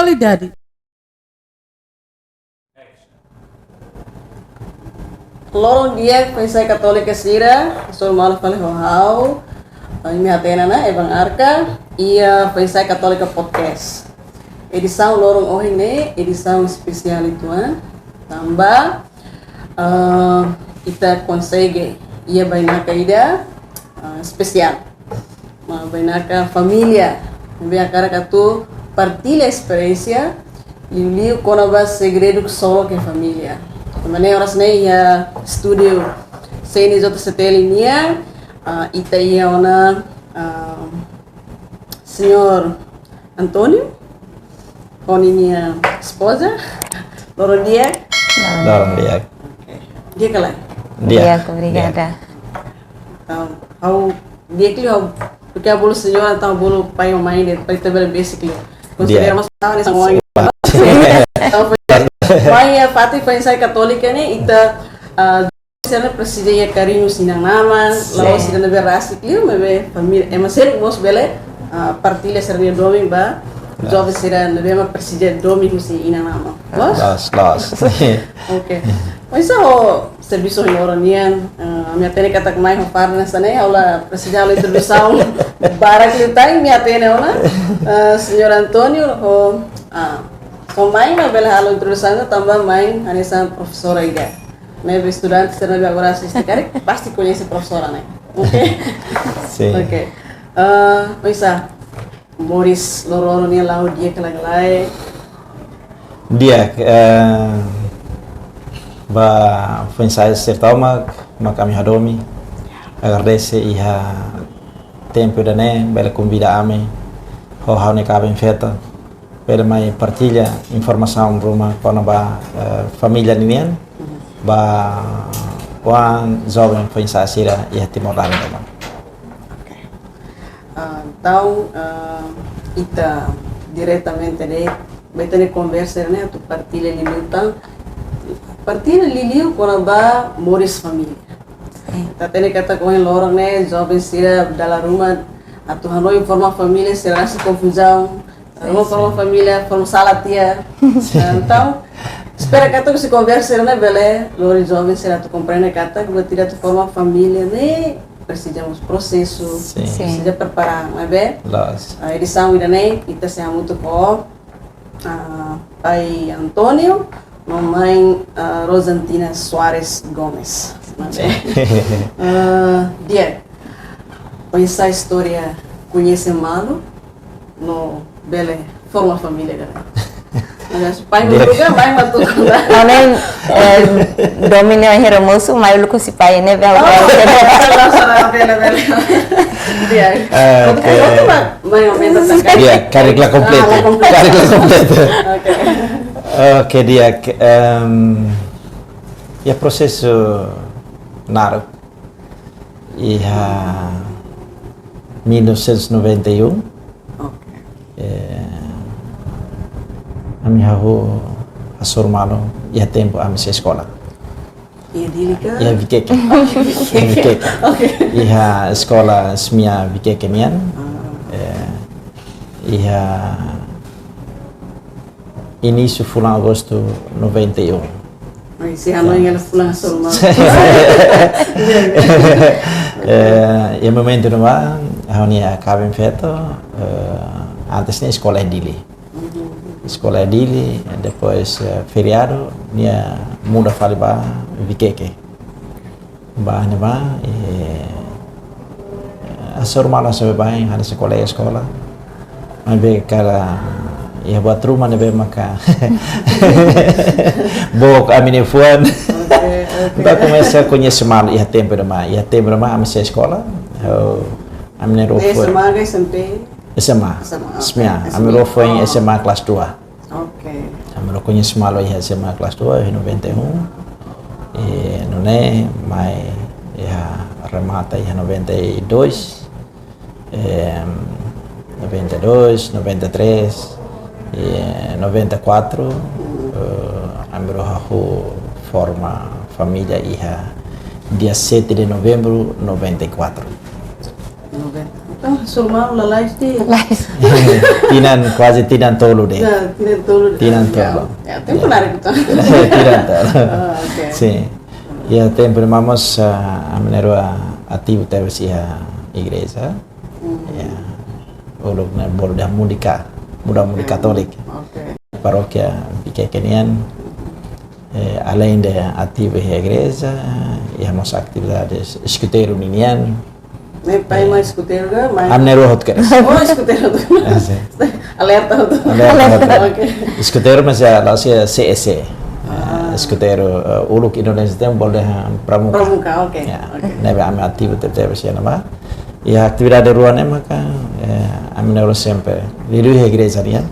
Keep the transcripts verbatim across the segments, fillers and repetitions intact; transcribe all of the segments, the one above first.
Qualidade. Loron di'ak foin-sa'e katólika sira, hasoru malu fali ho ha'u, imi hatene ona, Evan Arca, iha foin-sa'e katólika podcast. Edisaun loron ohin ne'e, edisaun espesiál uitoan, tanba, ah, ita konsege iha bainaka ida, ah, espesiál. Mak bainaka família, ne'ebé hakarak atu partilla esperiénsia, liuliu kona-ba segredu ksolok iha família. Tanba ne'e oras ne'e iha estúdiu C N J C T L nian, ah, ita iha ona, ah, señór António, ho ninia espoza, loron di'ak. Loron di'ak. Oke. Di'ak ka lae? Di'ak. Obrigada. Entaun, ha'u di'ak liu, ha'u, porque ha'u bolu señór, entaun bolu pai ho mãe de'it, para ita bele besik liu. Konsidera Di'ak. Mas tahu nih sama orang. Entaun, mãe, iha fatin foin-sa'e katólika ne'e, ita, ah, sira presiza iha kariñu husi inan-aman, la'ós sira ne'ebé rasik liu, maibé família, ema seluk mós bele, ah, partilla sira-nia domin ba joven sira ne'ebé mak presiza domin husi inan-aman. Loos? Loos, loos. Oke. Oinsá ho servisu ohin loron nian, ah, imi hatene katak mai ho farda hanesan ne'e, ha'u la presiza halo introdusaun barak liután, imi hatene ona, ah, señór António, ho, ah, ho mãe mak bele halo introdusaun, tanba mãe hanesan profesora ida. Ne'ebé estudante sira ne'ebé agora asiste karik, pasti koñese profesora ne'e. Oke? Sin. Oke. Ah, oinsá, moris loron-loron nian, la'o di'ak ka lae? Di'ak, eh, ba foin-sa'e sira tomak, mak ami hadomi. Agradese iha tempu ida-ne'e, bele konvida ami, ho ha'u-nia kaben-feto, bele mai partilla informasaun ruma kona-ba, eh, família ninian, ba oan joven foin-sa'e sira iha Timor laran tomak. Oke. Ah, entaun, ah, ita diretamente de'it, ba ita-nia konversa ne'e atu partilla liután, partilla liuliu kona-ba moris família. Ita hatene katak ohin loron ne'e, joven sira dala ruma atu hanoin forma família, sira rasik konfuzaun, ruma forma família, forma sala tiha. Entaun, espera katak husi konversa ne'e bele lori joven sira atu komprende katak, buat ida atu forma família ne'e presiza mós prosesu, Sin. Sin. Presiza prepara, maibé, Loos. ah, edisaun ida-ne'e, ita sei hamutuk ho, ah, pai António, no mãe, ah, Rosantina Soares Gomes. Maibé, ah, di'ak, oinsá istória koñese malu, no bele forma família ida-ne'e. Mas pai, di'ak, mudar ka, pai matu. Onen, eh, domin ne'e hira mosu, mai uluk husi pai ne'ebé ha'u. Oh, bele, bele. Di'ak. Ah, oke. Oke, oke, Pak. Mai aumenta. Di'ak, karik la kompletu. Ah, la kompletu. Karik la kompletu. Oke. Oke, di'ak, em, iha prosesu naruk iha mil novecentos e noventa e um, Oke. eh, ami hahú hasoru malu iha tempu ami sei eskola. Iha Dili ka? Iha Viqueque. Iha Viqueque. Oke. Iha eskola SMEA Viqueque nian. Ah. Eh, iha inísiu fulan Agostu noventa e um. Ai, se hanoin hela fulan hasoru malu. Eh, iha momentu ne'ebá, ha'u-nia kaben-feto, eh, antes ne'e eskola iha Dili. Eskola iha Dili, depois, eh, feriadu, nia muda fali ba Viqueque. Ba ne'ebá, eh, hasoru malu hasoru baibain, hanesan kolega eskola. Maibé karik iha buat ruma ne'ebé maka book ami-nia fuan. Oke, oke. Entaun komesa koñese malu iha tempu ne'ebá. Iha tempu ne'ebá ami sei eskola. Oh, ami-nia rua foin. SMA ka SMP? SMA. SMA, SMA. oke. Ami rua foin Oh. SMA kelas dua. Oke. Ami rua koñese malu iha SMA kelas dua, iha noventa e um. I nune'e mai iha remata iha noventa e dois. Em, noventa e dois, noventa e três, i noventa e quatro, eh, ami rua hahú forma família iha dia sete de novembro noventa e quatro. Noventa. Entaun, Surmau lalais ti. Lalais. Tinan, kuaze tinan tolu de'it. Nah, tinan tolu. Tinan tolu. Ya, tempu menarik betul. Tinan tolu. Oh, oke. Sin. Ya, tempu ne'ebá mós, ah, ami na'in-rua ativu tebes iha igreja. Hmm. Ya. Uluk ne'e bolu dehan Muda Ka, Muda-mudi Katólika. Oke. Parókia Viqueque nian. Eh, além de ativu iha igreja, iha mós atividades eskuteiru ninian. Ne'e pai mai eskuteiru ka, mai? Ami na'in-rua hotu kedas. Oh, eskuteiru hotu. Ah, sin. Alerta hotu. Alerta hotu. Oke. Eskuteiru, mas ya, la'ós C E C. Ah. Eh, eskuteiru, eh, uluk Indonézia tem boleh, eh, pramuka. Pramuka, oke. Ya. Oke. Ne'ebé ami ativu tebes iha ne'ebá. Iha atividade rua ne'e maka, eh, ami na'in-rua sempre liuliu iha igreja nian.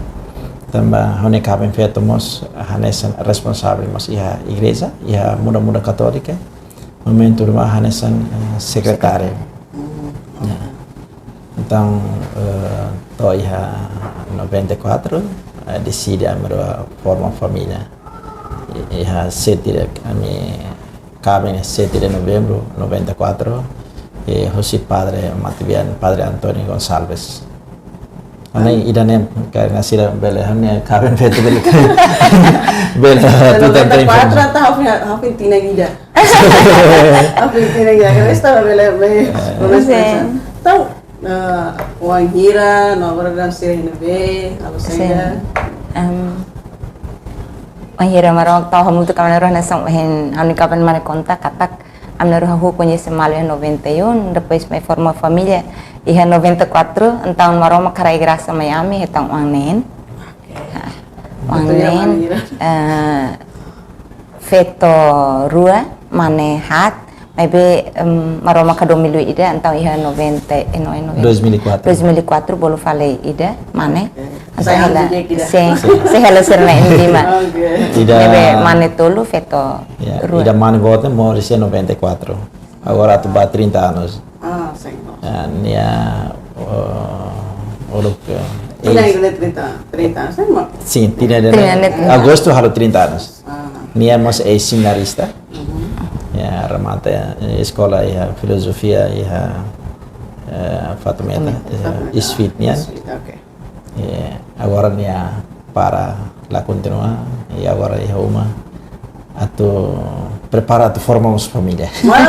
Tanba ha'u-nia kaben-feto mós hanesan responsavel mós iha igreja, iha Muda-mudi Katólika. Momentu ne'ebá hanesan, eh, sekretáriu. Hmm. Ya. Entaun, eh, to'o iha noventa e quatro, eh, deside ami na'in-rua forma família. I-, iha sete de, ami kaben iha sete de novembro noventa e quatro, eh, husi padre matebian, Padre António Gonçalves. Ami ida-ne'e, karena sira bele, ha'u-nia kaben-feto bele, bele, tu noventa e quatro, tanto info. Entaun, ha'u-nia, ha'u-nia tinan ida. Ha'u-nia tinan ida, karena estava bele, bele, sin. Entaun, eh, wainhira, no agora daudaun sira iha ne'ebé, halo saida? Sin. Em, wainhira Maromak tau hamutuk ami na'in-rua hanesan ohin, ha'u-nia kaben mane konta katak, ami na'in-rua hahú koñese malu iha noventa e um, depois mai forma família iha noventa e quatro, entaun Maromak hakarak grasa mai ami, hetan oan-neen. Oke. Ha, oan-neen, eh, feto rua, mane haat, maibé, em, Maromak hadomi liu ida, entaun iha noventa, eh, no, eh, noventa. Dois mil e quatro. Dois mil e quatro, bolu fali ida, mane. Oke. Entaun sei hela, hela, ida. Sei, sei hela sira na'in lima. Oke. Ida. Ne'ebé mane tolu, feto rua. Ya, ida mane boot ne'e moris iha noventa e quatro. Agora atu ba trinta anos. Ah, sin. Ya, nia, eh, uluk, eh, tinan ida-ne'e trinta, trinta anos, sin, maun? Sin, tinan ida-ne'e. Tinan ida-ne'e trinta. Agostu halo trinta anos. Ah. Nia mós eis-seminarista. Mhm. Ya, remata, eh, eskola iha filozofia iha, eh, Fatumeta, Fatumeta. Eh, Fatumeta. ISFIT nian. ISFIT, oke. Eh, agora nia para la kontinua, i agora iha uma atu prepara atu forma mós família. Wah.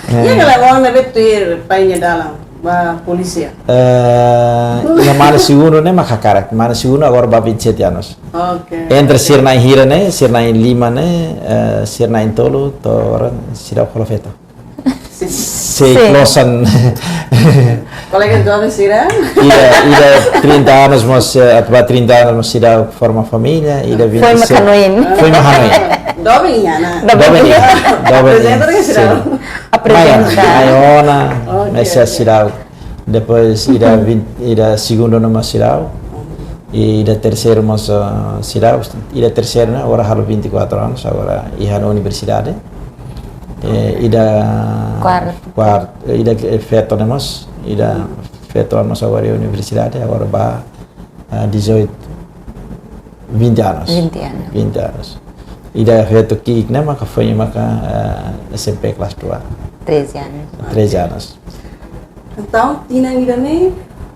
Eh. Iha kala oan ne'ebé tuir pai nia dalan ba polísia? Eh, iha mane segundu ne'e mak hakarak. Mane segundu agora ba vinte e sete anos. Oke. Entre sira na'in hira ne'e, sira na'in lima ne'e, eh, sira na'in tolu, to'o agora sira halo feto. Sin. Sei, sin, klosan. Kolega joven sira? Ida, ida trinta anos mós, eh, atu ba trinta anos mós seidauk forma família, ida vinte e sete. Foin mak hanoin. Foin mak hanoin. Doben iha ona. Doben, doben iha ona. Doben iha ona. Aprezenta ona. Sin. Aprezenta. Mai ona, mai ona. Oke, oke. Seidauk. Depois ida vinte, ida segundu ne'e mós seidauk. I ida terseiru mós, ah, seidauk. Ida terseiru ne'e agora halo vinte e quatro anos, agora iha ona universidade. Eh, ida kuartu. Kuartu, eh, ida ke, eh, feto ne'e mós, ida feto ne'e mós agora iha universidade, agora ba, ah, dezoito, vinte anos. Vinte anos. Vinte anos. Ida feto ki'ik ne'e maka foin maka, ah, S M P kelas dua. Treze anos. Treze anos. Entaun, tinan ida-ne'e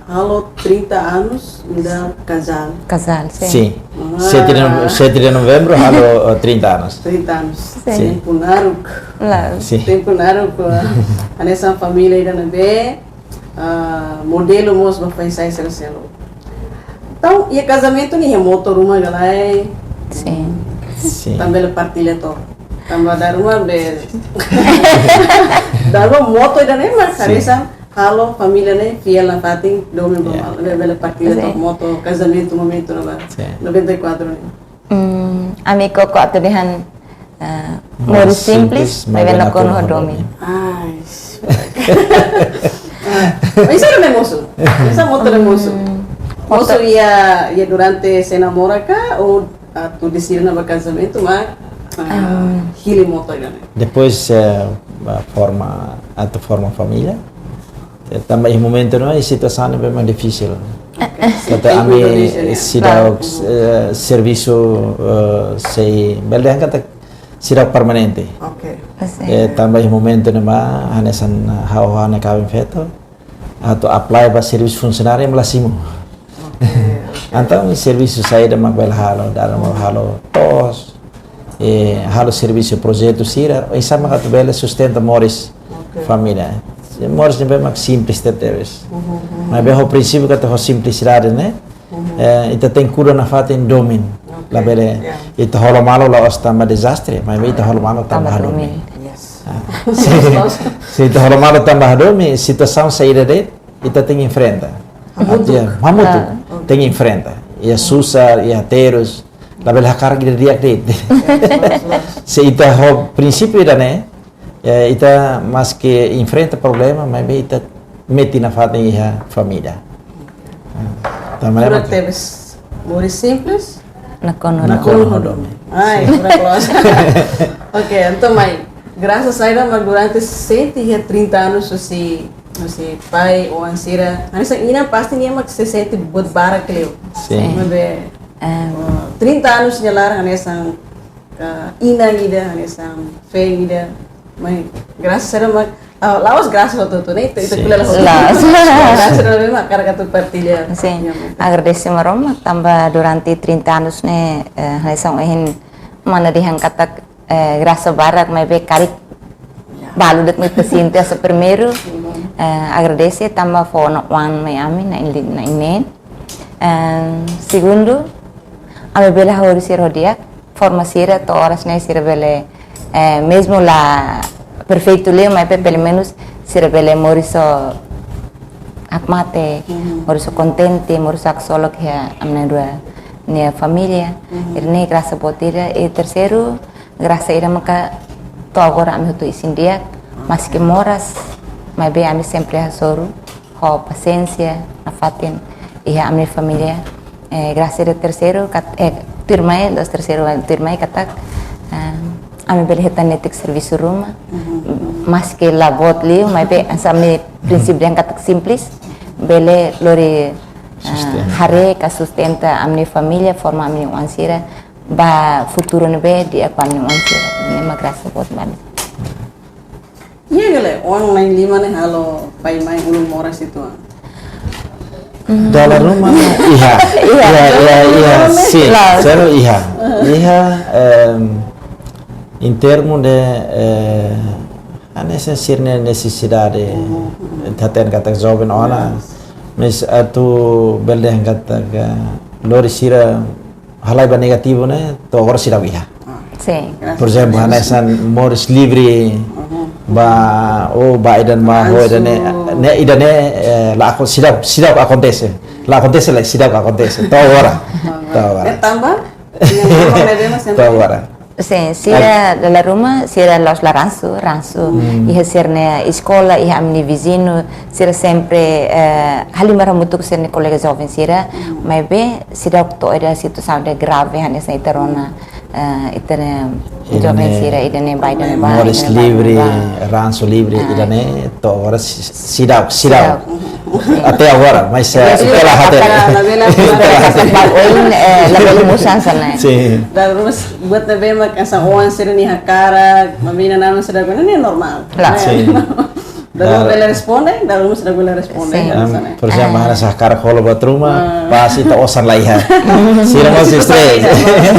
halo trinta anos ida kazál. Kazál, sin. Sin. Ah. Sete de no-, sete de novembro halo, eh, trinta anos. Trinta anos. Sin. Sin. Tempu naruk. Lae. Sin. Tempu naruk, eh, hanesan família ida ne'ebé, ah, modelu mós ba foin-sa'e sira seluk. Entaun, iha kazamentu ne'e iha moto ruma ka lae? Sin. Sin. Tanba bele partilla to'ok. Tanba dala ruma be. Dala ruma moto ida-ne'e mak, sin, hanesan halo família ne'e fiél nafatin, domin, ya, ba malu. Be bele partilla, sin, to'ok moto, kazamentu, momentu ne'ebá. Sin. Noventa e quatro ne'e. Hmm, ami koko atu dehan, eh, moris simples, moris simples, maibé, maibé nakonu, nakonu ho domin. Ho domin. Ai, ah, mas ida-ne'e mosu. Ida moto ne'e mosu. Hmm. Mosu moto. Iha, iha durante sei namora ka, ou atu deside ona ba kazamentu, mak, ah, em, hili moto ida-ne'e. Depois, eh, ba forma, atu forma família. Eh, tanba iha momentu ne'ebá, iha situasaun ne'ebé mak difisil. Oke. Tanba ami, Indonézia, ya, seidauk, klaru, eh, servisu, eh, sei, bele dehan katak seidauk permanente. Oke. Sin. Eh, tanba iha momentu ne'ebá, hanesan ha'u ho ha'u-nia kaben-feto, atu apply ba servisu funsionáriu ema la simu. Oke, oke. Entaun servisu saida mak bele halo, dala mak halo to'os, eh, halo servisu projetu sira, oinsá mak atu bele sustenta moris, oke, família. Moris ne'ebé mak simples tebetebes. Mhm, mhm. Maibé ho prinsípiu katak ho simplisidade ne'e, mhm, eh, ita tenke kuda nafatin domin. Oke, labele, ya, ita hola malu la'ós tanba dezastre, maibé ita hola malu tanba, tanba hadomi, domin. Yes. Ah, se, se ita hola malu tanba hadomi, situasaun saida de'it, ita tenke enfrenta. Hamutuk. Atu, ya, hamutuk. Ah. Tenke enfrenta. Iha susar, iha terus, labele hakarak ida di'ak de'it. Ya, loos, loos. Se ita ho prinsípiu ida-ne'e, eh, ita maske enfrenta problema, maibé ita metin nafatin iha família. Ah, tanba ne'e furak mak tebes, moris simples, nakonu, nakonu hadomi. Hadomi. Ai, furak loos. Oke, entaun mai. Grasas a Deus, mak durante sete iha trinta anos husi, husi pai, oan sira. Hanesan inan pasti nia mak sei sente buat barak liu. Sin. Maibé, em, oh, trinta anos nia laran hanesan, eh, inan ida, hanesan feen ida. Mai, grasas a Deus mak, ah, la'ós grasas hotu-hotu, ne'e? Ita, ita, sin, ko'alia la hotu. La'ós. Grasas a Deus mak hakarak atu partilla. Sin. Ya, mak. Agradese Maromak tanba durante trinta anos ne'e, eh, hanesan ohin mana dehan katak, eh, grasa barak, maibé karik, ya, balu de'it mak ita sente hanesan primeiru, mhm, eh, agradese tanba fó ona oan mai ami, na'in-li-, na'in-neen. Eh, segundu, ami bele haruka sira ho di'ak, forma sira to'o oras ne'e sira bele, eh, mezmu la perfeitu liu, maibé pelumenus sira bele moris ho hakmatek, mhm, moris ho kontente, moris ho haksolok iha ami na'in-rua nia família. Mhm. Ida-ne'e grasa boot ida. I terseiru, grasa ida maka to'o agora ami hotu isin di'ak, maske moras, maibé ami sempre hasoru ho pasiénsia nafatin iha ami família. Eh, grasa ida terseiru, kat-, eh, tuirmai, loos terseiru, tuirmai katak, eh, ami bele hetan netik servisu ruma, mhm, maske la boot liu, maibé hanesan ami prinsípiu dehan katak simples, bele lori, eh, sustenta, haree ka sustenta ami família, forma ami oan sira ba futuru ne'ebé di'ak ba ami oan sira. Ne'e mak grasa boot ba ami. Iha ka lae, oan na'in-lima ne'e halo pai-mãe ulun moras uitoan? Dala ruma iha. Iha. Iha, iha, iha. Sin, loos. Selalu iha. Iha, em, em termu de, eh, hanesan sira-nia nesesidade, mhm, hateten katak joven ona, yes, mas atu bele dehan katak lori sira halai ba negativu ne'e, to'o agora seidauk iha. Ah. Sin. Por ezemplu, hanesan moris livre, mhm, ba, oh, ba ida-ne'e, ba, ransu, ho ida-ne'e, ne'e, ida-ne'e, eh, la akon-, seidauk, seidauk akontese. La akontese, la, seidauk akontese. To'o agora. To'o agora. Eh, tanba? Yang sama bebé masih to'o agora. Sin, sira, eh, dala ruma, sira la'ós la ransu, ransu. Hmm. Iha sira-nia eskola, iha ami-nia viziñu, sira sempre, eh, halimar hamutuk ho sira-nia kolega joven sira, hmm, maibé seidauk to'o iha situasaun ida grave hanesan ita rona, eh, ita-nia, ita-nia joven sira, ida-ne'e ba, ida-ne'e ba, moris livre, ida-ne'e ba, ida-ne'e ba, ransu livre, ah, ida-ne'e to'o agora si-, seidauk, seidauk. Seidauk. Até agora, mas, eh, ita la hatene. Ita la hatene. Ba oin, eh, la bele musan sana. Sin. Dala ruma buat ne'ebé mak hanesan oan sira-nia hakarak, maibé inan-aman sira-ne'e normál. Lah. Sin. Dala ruma bele responde, dala ruma seidauk bele responde. Sin. Em, por ezemplu, ah, hanesan hakarak hola buat ruma, ah, pas ita osan la iha. Sira mós stres.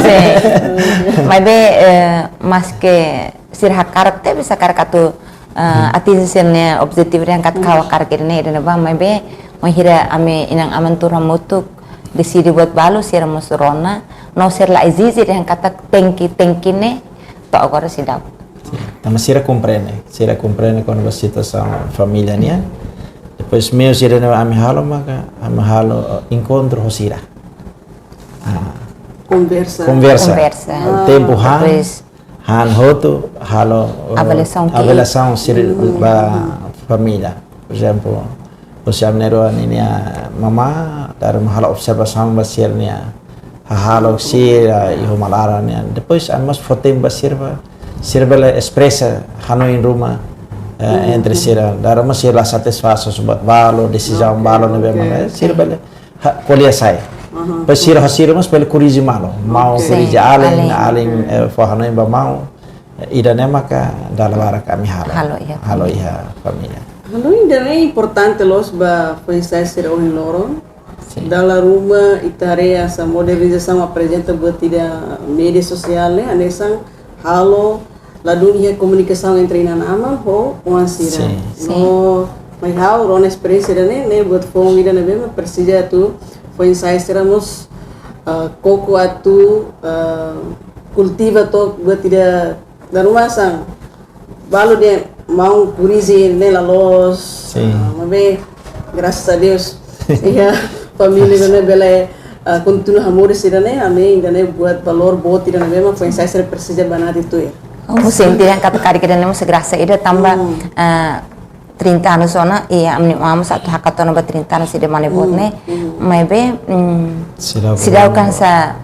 Sin. Maibé, eh, maske sira hakarak tebes, hakarak atu, eh, atinje sira-nia objetivu dehan katak ha'u hakarak ida-ne'e, ida-ne'ebá, maibé bainhira ami inan-aman tuur hamutuk deside buat balu, sira mós rona, no sira la ezije dehan katak tenke, tenke ne'e, to'o agora seidauk. Sin. Tanba sira komprende, sira komprende kona-ba situasaun família nian. Depois meius ida-ne'ebé ami halo maka, ami halo, eh, enkontru ho sira. Ah. Konversa. Konversa. Konversa. Ah. Tempu han, depois han hotu, halo, eh, avaliasaun ki'ik, avaliasaun sira, hmm, ba família. Por ezemplu, husi ami na'in-rua ninia mamá, dala ruma halo observasaun ba sira-nia hahalok sira, iha uma laran nian. Depois ami mós fó tempu ba sira ba, sira bele espresa hanoin ruma, eh, hmm, entre sira. Dala ruma sira la satisfás ho buat balu, desizaun, oke, balu ne'ebé, oke, mak, eh, sira, oke, bele ha-, ko'alia sai. Aha. Depois sira, sira mós bele korrije malu. Maun, oke, korrije, sin, alin, alin, alin, hmm, eh, fó hanoin ba maun. Ida-ne'e maka dala barak ami halo. Halo iha, halo família, iha família. Hanoin ida-ne'e importante loos ba foin-sa'e sira ohin loron. Sin. Dala ruma ita haree hanesan modernizasaun aprezenta buat ida média sosiál ne'e, hanesan halo ladún iha komunikasaun entre inan-aman ho oan sira. Sin. Sin. No, mai ha'u rona esperiénsia ida-ne'e, ne'e buat foun ida ne'ebé mak presiza atu foin-sa'e sira mós, ah, koko atu, ah, kultiva took buat ida dala ruma hanesan balu dehan maun kurije ne'e la loos. Sin. Ah, maibé, grasas a Deus, iha família ne'e bele, ah, kontinua hamoris ida-ne'e, ami ida-ne'e buat valór boot ida ne'ebé mak foin-sa'e sira presiza banati tuir. Ha'u mós sente dehan katak karik ida-ne'e mós grasa ida tanba, Hmm. ah, trinta anos ona, i ami, ami satu hakat ona ba trinta anos ida mane boot Hmm, ne'e. hmm. Maibé, mm, Seidauk seidauk kan sa,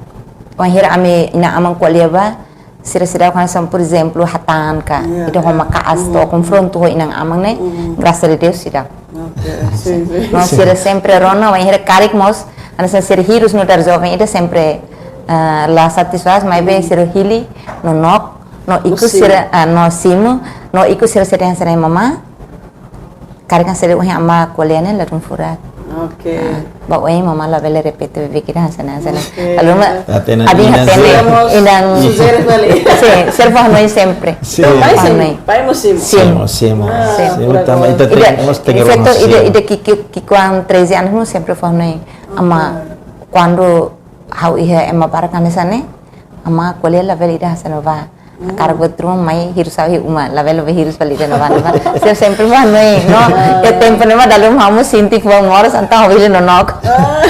wainhira ami inan-aman ko'alia ba, sira seidauk hanesan, por ezemplu, hatán ka, Ya, ida ho ya. Maka'as to'o Hmm. konfrontu ho inan-aman ne'e, Hmm. grasas a Deus seidauk. Oke, sin, sin. No sira sempre rona, wainhira karik mós, hanesan sira hirus nu'udar joven ida sempre, eh, la satisfás, maibé Hmm. sira hili, no nonook, no ikus Musim. sira, ah, no simu, no ikus sira sira dehan hanesan ne'e, mamá, karik hanesan ne'e ohin amá ko'alia ne'e ladún furak. Oke. Ah, ba oin mamá labele repete buat ida hanesan ne'e, hanesan ne'e. Oke. Lalu ma, Hatene abi inan hatene, sira. Inan. Sira fó hanoin. Sin, sira fó hanoin sempre. Sin. Entaun, pai Fó hanoin. Sin, pai mós sin. Sin. Sin, sin. Ah, Sin, furak tanba loos. ita Ida, tenke, mós tenke efeitu rona ida, sin. Ida ki'ik, ki'ik-oan treze anos mós sempre fó hanoin. Amá, Oke. kuandu ha'u iha ema barak hanesan ne'e, amá ko'alia labele ida hanesan ne'e ba. Hakarak buat ruma mai hirus ha'u iha uma, labele ba hirus fali ida-ne'ebá, ne'ebá. Sira sempre fó hanoin, no? Ah. Iha tempu ne'ebá dala ruma ha'u mós sente fuan moras, entaun ha'u hili nonook. Ah.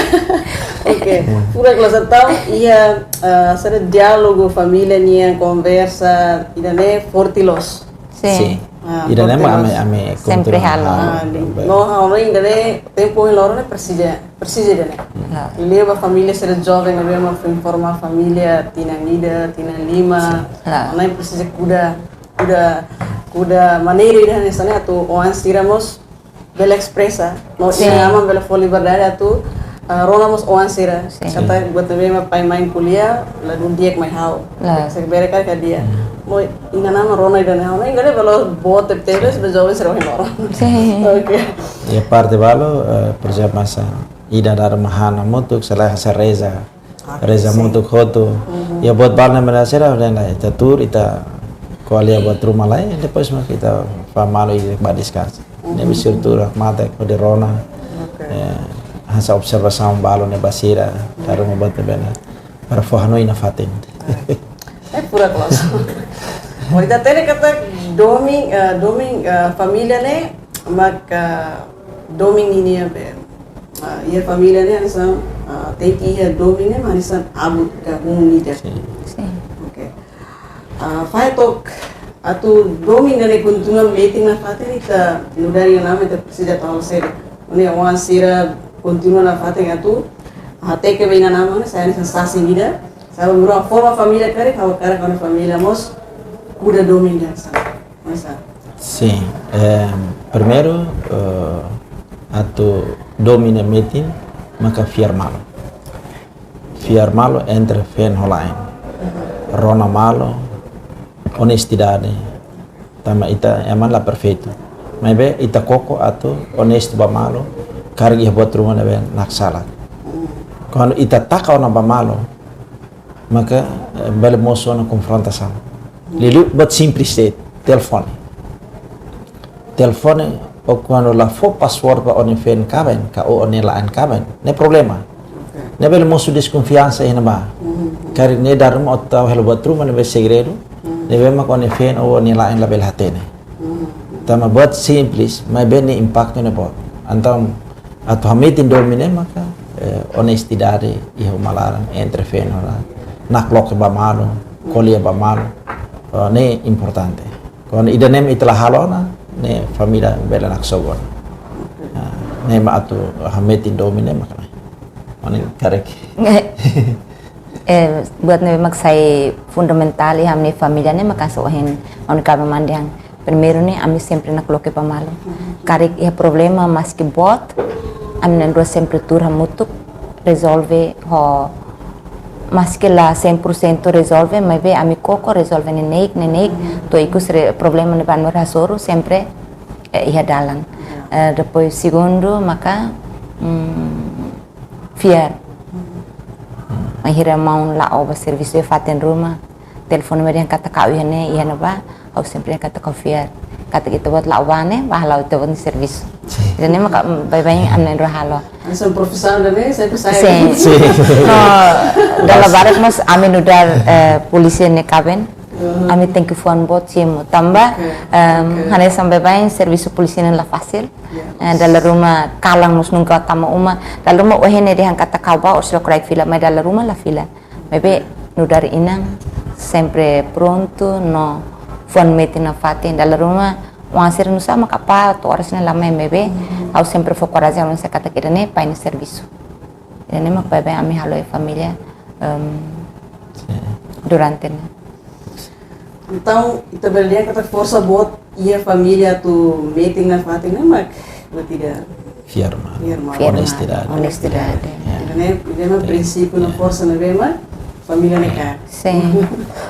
Oke. Furak loos entaun, iha, ah, sira diálogu família nian, konversa, ida-ne'e forte loos. Sin. Sin. Ah, Ida-ne'e forte mak loos. Ami, ami Sempre kontinua halo. Ah, di, Bem. No ha'u hanoin ida-ne'e tempu ohin loron ne'e presiza, presiza ida-ne'e. Nah. Liuliu ba família sira joven ne'ebé mak foin forma família tinan ida, tinan lima. Nah. Ha'u hanoin presiza kuda, kuda, kuda maneira ida hanesan ne'e atu oan sira mós bele espresa. No Sin. inan-aman bele fó liberdade atu, ah, rona mós oan sira. Sin. Katak buat ne'ebé mak pai mãe ko'alia, ladún di'ak mai ha'u. Nah. Se bere ka dia. Hmm. Maibé inan-aman rona ida-ne'e ha'u hanoin ida-ne'e valór boot tebes ba joven sira ohin loron. Sin. Oke. Iha parte balu, eh, por ezemplu, hanesan ida dara mahana hamutuk, selae hanesan reza. Ah, Reza sin. hamutuk hotu. Mhm. Iha buat balu ne'ebé sira, dan ita tuur, ita ko'alia buat ruma lai, depois mak ita fó malu i ba deskansa. Ne'e Mhm. bisul tuur, mate, hodi rona. Oke. Eh, hanesan observasaun balu ne'e ba sira, dara ruma buat ne'ebé para fó hanoin nafatin. Eh, furak loos. Ó, ita hatene katak domin, eh, domin, eh, família ne'e, maka domin ninia be, ah, iha família ne'e hanesan, ah, tenke iha domin ne'e mak hanesan abut ka hun ida. Sin. Sin. Oke. Ah, fahe took atu domin ne'e kontinua metin nafatin, ita nu'udar inan-aman ita presiza atu halo saida? Nune'e oan sira kontinua nafatin atu hateke ba inan-aman, sai hanesan sasin ida. Saida mak forma família karik, ha'u hakarak ha'u-nia família mós kuda domin hanesan ne'e. Hanesan ne'e. Sin, eh, primeiru, eh, atu domin ne'e metin, maka fiar malu. Fiar malu entre feen ho la'en. Rona malu, onestidade. Tanba ita ema la perfeitu. Maibé ita koko atu onestu ba malu, karik iha buat ruma ne'ebé naksalah. Kuandu ita taka ona ba malu, maka, eh, bele mosu ona konfrontasaun. Liuliu buat simples de'it, telefone. Telefone, ó kuandu la fó password ba ó-nia feen kaben, ka ó-nia la'en kaben, ne'e problema. Oke. Ne'e bele mosu deskonfiansa iha ne'ebá. Mhm. Karik ne'e dala ruma ó tau hela buat ruma ne'ebé segredu, Mhm. ne'ebé mak ó-nia feen ou ó-nia la'en labele hatene. Mhm. Tanba buat simples, maibé nia impaktu ne'e boot. Entaun, atu hametin domin ne'e maka, eh, onestidade iha uma laran entre feen ho la'en. Nakloke ba malu, ko'alia ba malu, eh, ne'e importante. Kuandu ida-ne'e mak ita la halo ona, ne'e família bele naksobu ona. Ah, ne'e mak atu hametin domin ne'e maka ne'e. Mane karek. Eh, buat ne'ebé mak sai fundamentál iha ami-nia família ne'e maka hanesan ohin ami kaben-mane dehan. Primeiru ne'e ami sempre nakloke ba malu. Karik iha problema maski boot, ami na'in-rua sempre tuur hamutuk, rezolve ho, maski la cem por cento rezolve, maibé ami koko rezolve neineik, neineik, to'o ikus re-, problema ne'ebé ami hasoru sempre, eh, iha dalan. Eh, depois segundu maka, mm, fiar. Bainhira maun la'o ba servisu iha fatin ruma, telefone mai dehan katak ha'u iha ne'e, iha ne'ebá, ha'u sempre dehan katak ha'u fiar. Katak ita-boot la'o ba ne'e, bá hala'o ita-boot nia servisu. Sin. Ida-ne'e maka, mm, baibain ami na'in-rua halo. Hanesan profisaun ida-ne'e, sempre sai. Sin. Sin. No, dala barak mós ami nu'udar, eh, polísia nia kaben. Aha. Ami tenke fuan boot simu. Tanba, oke, em, oke, hanesan baibain servisu polísia ne'e la fasil. Ya. Eh, dala ruma kalan mós nunka tama uma. Dala ruma ohin ne'e dehan katak ha'u bá, orsida kraik fila, mai dala ruma la fila. Maibé nu'udar inan sempre prontu no fuan metin nafatin. Dala ruma oan sira nusá mak apá to'o oras ne'e la mai, maibé, mhm, ha'u sempre fó korajen, ha'u sei katak ida-ne'e pai nia servisu. Ida-ne'e mak baibain ami halo iha família, em, sin, durante ne'e. Entaun, ita bele dehan katak forsa boot iha família atu metin nafatin ne'e mak, buat ida fiar malu. Fiar malu. Fiar malu. Onestidade. Onestidade. Ya. Ida-ne'e, ida-ne'e mak, ya, prinsípiu no, ya, forsa ne'ebé mak família ne'e, ya, kaer. Sin.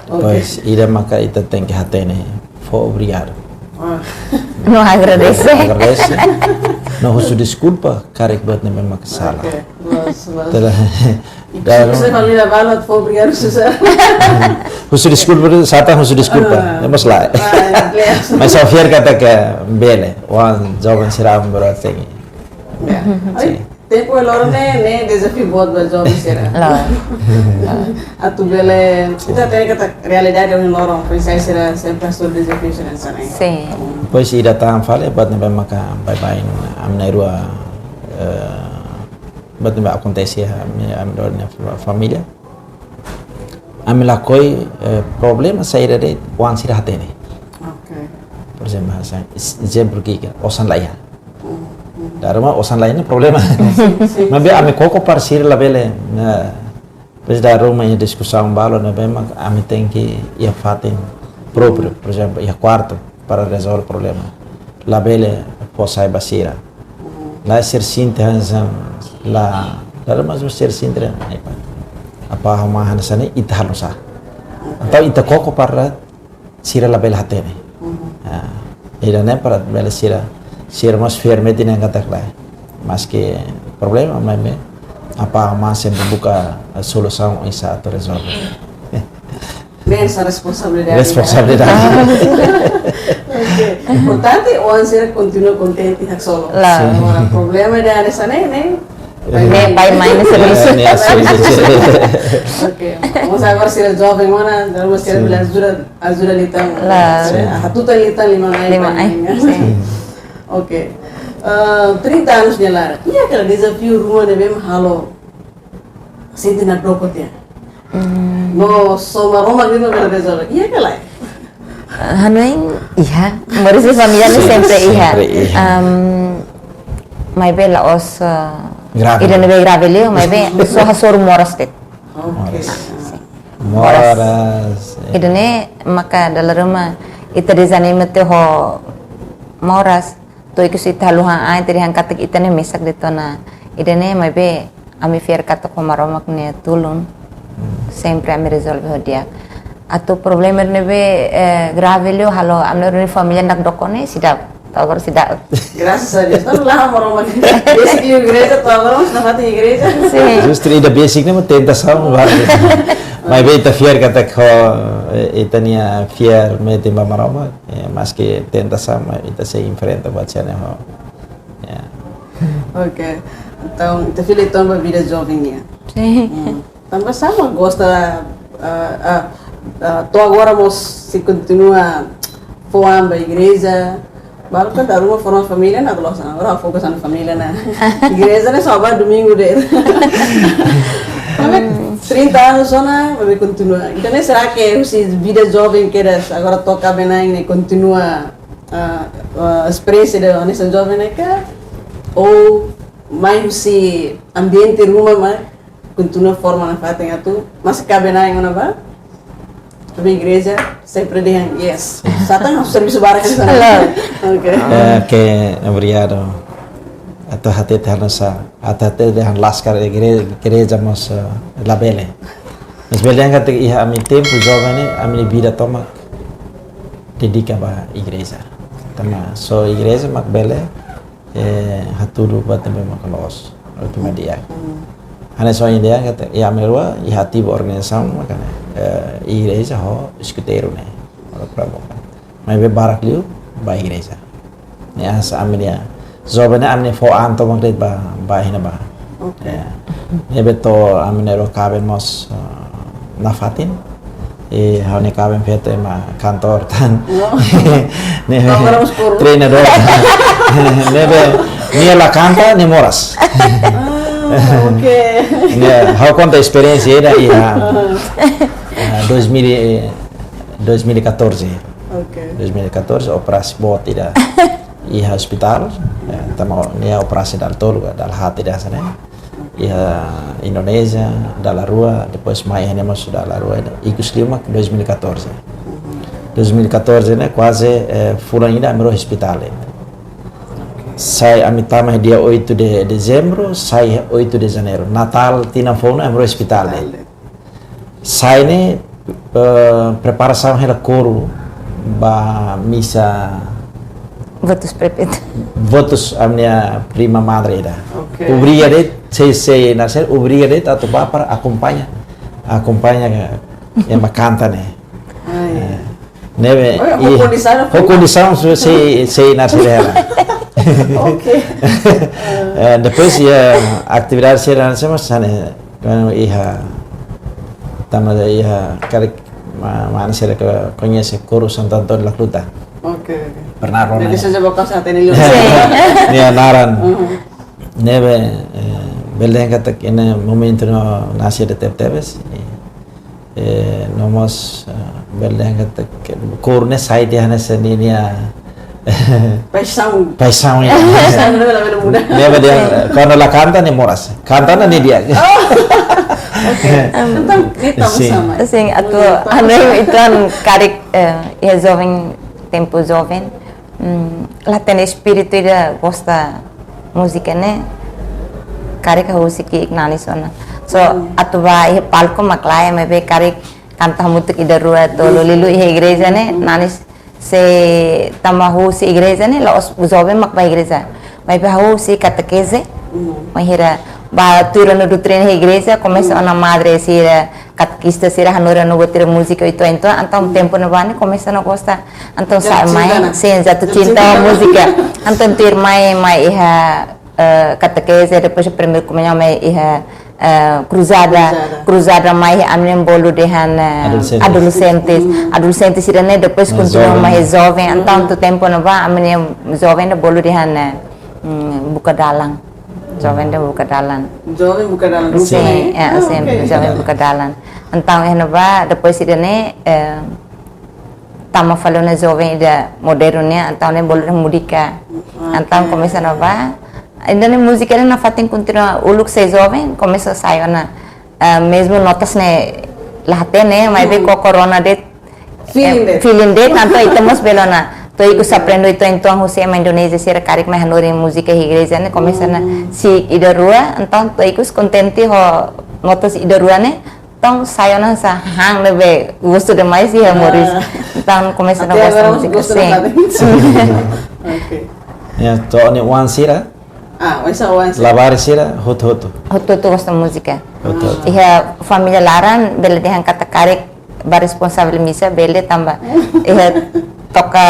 Oke. Pois, ida maka ita tenke hatene, fó obrigadu. Ah. No agradese. Agradese. No husu deskulpa, karik buat ne'ebé mak sala. Oke, loos, loos. Tela. Dala ruma. Husu deskulpa, fali la balat, fó obrigadu, Susa. Husu deskulpa, sá tan husu deskulpa. Ah. Ne'e mós lae. Ah, ya, ya. Mas ha'u fiar katak bele, oan joven sira barak tenke. Ya. Sin. Ai, tempu loron ne'e, ne'e dezafiu boot ba joven sira. Loos. Atu bele, sin, ita hatene katak realidade ohin loron, foin-sa'e sira sempre hasoru dezafiu sira hanesan ne'e. Sin. Pois ida tan fali, buat ne'ebé maka baibain, ami na'in-rua, eh, buat ne'ebé akontese iha ami, ami-nia fa-, família. Ami lakohi, eh, problema saida de'it oan sira hatene. Oke. Por ezemplu, hanesan, es-, ezemplu ki'ik, osan la iha. Hmm, hmm. Dala ruma osan la iha ne'e problema. Sin, sin, maibé sin, ami koko para sira labele, nah, depois dala ruma iha diskusaun balu ne'ebé mak ami tenke iha fatin própriu, por ezemplu, iha kuartu para rezolve problema. Labele fó sai ba sira. Lae, sira sente hanesan la, dala ruma sira sente, ai, pá. Apá ha'u mak hanesan ne'e, ita halo sá. Entaun ita koko para sira labele hatene. Mhm. Ah, ida-ne'e para bele sira, sira mós fiar metin dehan katak lae. Maske problema, maibé apá ha'u mak sempre buka solusaun oinsá atu rezolve. Ne'e hanesan responsabilidade. Responsabilidade. Oke. Importante oan sira kontinua kontente haksolok. Loos. Sin. Agora problema ida hanesan ne'e, ne'e, eh, pai-mai. Pai-mai nia servisu. Eh, nia servisu. Oke. Maibé agora sira joven ona, dala ruma sira, sin, bele ajuda, ajuda liután. Loos. Sira, ah, hatutan liután liman-ain. Liman-ain. Pai-mai. Sin. Oke. Eh, trinta anos nia laran. Iha kala dezafiu ruma ne'ebé mak ha'u sente nakdoko tiha? Hmm. No só Maromak de'it mak bele rezolve. Iha ka lae? Hanoin iha. Moris iha família ne'e sempre iha. Sempre iha. Em, maibé la'ós, eh, grave, ida ne'ebé grave liu, maibé só hasoru moras de'it. Oke. Moras. Sin. Moras. Moras, eh. Ida-ne'e maka dala ruma ita dezanima tiha ho moras. To'o ikus ita haluha an, ita dehan katak ita ne'e mesak de'it ona. Ida-ne'e maibé ami fiar katak ho Maromak nia tulun, hmm, sempre ami rezolve ho di'ak. Atu problema ne'ebé, eh, grave liu halo ami-nia família nakdoko ne'e seidauk. To'o agora seidauk. Graças a Deus. Tanba la Maromak. Besik iha igreja, to'o agora mós nafatin igreja. Sin. Justru ida besik ne'e mak tentasaun barak. Maibé ita fiar katak ho, eh, ita-nia fiar metin ba Maromak. Eh, maske tentasaun, mas ita sei enfrenta buat sira-ne'e ho. Ya. Oke. Entaun, ita fila uitoan ba vida joven nian. Sin. Hmm. Tanba sá mak gosta, ah, ah, ah, to'o agora mós sei kontinua fó an ba igreja. Balu kan dala ruma forma família ona, loos ona. Agora foka ona família ona. Igreja ne'e só ba domingu de'it. Maibé trinta anos ona, maibé kontinua. Entaun, será que husi vida joven kedas, agora to'o kaben-na'in ne'e kontinua, ah, ah, esperiénsia ida hanesan joven ne'e ka? Ou mai husi ambiente ruma mak kontinua forma nafatin atu, maske kaben-na'in ona bá? Tanba igreja sempre dehan yes. Sá tan servisu barak hanesan ne'e. Halo. Oke. Eh, oke, obrigadu. Atu hatete hanesan, atu hatete dehan laskar igre-, igreja mós, eh, labele. Mas bele dehan katak iha ami tempu joven ne'e, ami-nia vida tomak dedika ba igreja. Tanba só igreja mak bele, eh, hatudu buat ne'ebé maka loos, última dia. Hmm. Hanesan ohin dehan katak, iha ami rua, iha ativu organizasaun, maka ne'e, eh, igreja ho eskuteiru ne'e, ora pra boca. Maibé barak liu, ba igreja. Ne'e hanesan ami-nia, joven ne'e ami fó an tomak de'it ba, ba iha ne'ebá. Oke. Ya. Ne'ebé to'o ami na'in-rua kaben mós, eh, nafatin. I ha'u-nia kaben feto ema kantór tan. Oh. Ne'ebé Kantór mós kuru. Treinadór. Ne'ebé nia la kanta, nia moras. Ah, oke. Ya, ha'u konta esperiénsia ida iha, eh, dois mil, eh, dois mil e catorze. Oke. Dois mil e catorze, operasi boot ida iha ospitál, eh, tanba nia operasi dala tolu ka, dala haat ida hanesan ne'e. Iha Indonézia, dala rua, depois mai iha ne'e mós dala rua ida. Ikus liu mak dois mil e catorze. Dois mil e catorze ne'e kuaze, eh, fulan ida ami rua iha ospitál, eh. Sai ami tama dia oito de dezembro, sai oito de janeiro. Natál tinan foun ne'e ami rua iha ospitál, eh. Sai ne'e, eh, preparasaun hela koru ba misa. Votus prepit. Votus ami-nia prima madre ida. Oke. Obriga de'it, sei, sei nascer, obriga de'it atu bá para akompaña. Akompaña ema kanta ne'e. Ah, ya. Eh, ne'ebé, Oh, ya, i ho kondisaun ho kondisaun su sei, sei nascer hela. Oke. Eh, depois iha atividade sira hanesan ne'e, Bueno, iha, tanba iha karik ma-, mane sira ke koñese koru Santo António Lacluta. Oke, oke. Pernah rona. Jadi, ya, saja bokas hatene liu. Sin. Nia naran. Mhm. Ne'ebé, eh, bele dehan katak iha ne'e momentu ne'e nasce de tebetebes. Eh, no mós, eh, bele dehan katak koru ne'e sai tiha hanesan ninia Paixaun. Paixaun, ya. Paixaun, ne'e labele muda. Ne'ebé dehan, kuandu la kanta nia moras. Kanta ne'e nia di'ak. Oh. Oke. Entaun, entaun Sin. Sama. Sin, atu, Muda. Anu, entaun karik, eh, iha joven, tempu joven, mm, la hatene espíritu ida gosta múzika ne'e, karik ha'u husik ki'ik nanis ona. So, Hmm. Atu bá iha palku mak lae, maibé karik kanta hamutuk ida rua tolu Yes. liuliu iha igreja ne'e, Hmm. nanis se tanba husi igreja ne'e, la'ós joven mak bá igreja. Maibé husi katekeze, Hmm. mai hira bá tuir ona doutrina igreja, komesa Hmm. ona madre sira, katekista sira hanorin ona buat sira múzika uitoan, entaun Hmm. tempu ne'ebá ne'e komesa ona gosta. Entaun Jatuh sai cinta, mai, nah. Sin, jatuh Jatuh cinta cinta. Múzika. Entaun tuir mai, mai iha, eh, katekeze, depois primeiru komuñaun mai iha eh, kruzada, Kruzada. Kruzada mai ami-nia bolu dehan, eh, Adolescentes. Adolescentes. Hmm. Adolescentes sira ne'e depois Mais kontinua joven. Mai joven, entaun Hmm. to'o tempu ne'ebá ami-nia joven ne'e bolu dehan, eh, mm, buka dalan. Joven ne'e buka dalan. Joven buka dalan, Sin, rupanya. Eh, Ah, sin, oke. Joven buka dalan. Entaun iha ne'ebá, depois sira ne'e, eh, tanba fali ona joven ida modernu nian, entaun ne'e bolu dehan múzika. Oke. Entaun komesa ona bá. Ida-ne'e múzika ne'e nafatin kontinua uluk sei joven, komesa sai ona, eh, mezmu notas ne'e la hatene, maibé Hmm. ho korona de'it, Feeling eh, de'it. Feeling de'it, entaun ita mós bele ona. To'o ikus Oke. aprende uitoan husi ema Indonézia sira karik mai hanorin múzika igreja ne'e, komesa ona Hmm. si'ik ida rua, entaun to'o ikus kontente ho notas ida rua ne'e, entaun sai ona hanesan han ne'ebé gostu demais iha Ah. moris. Entaun komesa ona Até gosta agora múzika, gosta sin. Nafatin. Oke. Ya, to'o nia oan sira? Ah, oinsá oan sira? Labarik sira, hotu-hotu. Hotu-hotu gosta múzika. Hotu-hotu. Ah. Iha família laran, bele dehan katak karik bá responsavel misa, bele tanba. Iha toka